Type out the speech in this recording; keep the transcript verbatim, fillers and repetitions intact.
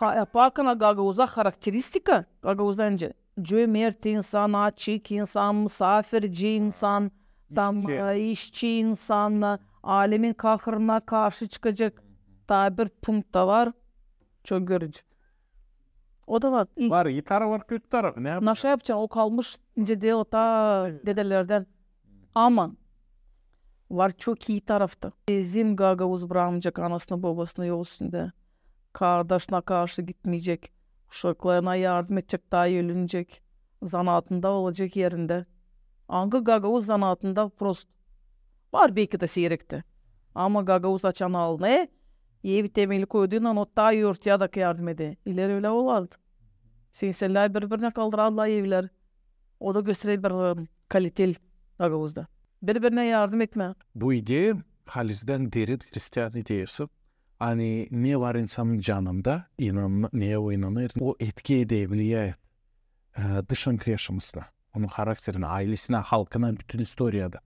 Ka-, yaparkan gagauza harakteristika, gagauz deyni cömert insan, açık insan, musaafirci insan, tam, işçi insan, alemin kahrına karşı çıkacek. Taa bir punkt da var, çok görücü. O da var. İns- Var, ii tarafı var, kötü tarafı. Ne yapayım? Naşa yapacan, o kalmış nicä dä o taa dedelerdän. Ama var çok ii tarafı da. Bizim gagauz brakmayacek anasını, bobasını yol üstündä. Kardaşına karşı gitmeyecek. Uşaklarına yardım edecek, taa ölüncek. Zanaatında olacek erindä. Angı gagauz zanaatında prost? Var beki dä siirektä. Ama gagauz açan alnı, ev temeli koyduunnan o taa örtüyä dä yardım eder. İleri ölä olardı. Sensellär biri-birinä kaldırardılar evleri. O da gösterer bir, ım, kaliteli gagauzda. Biri-birinä yardım etmää. Bu ideya halizdän derin hristian ideyası. Ani ne var insanın canında, inan-, neyä o inanêr, o etki eder, влияет, e, dışınkı yaşamasına, onun harakterinä, ailesinä, halkına, bütün istoriyada.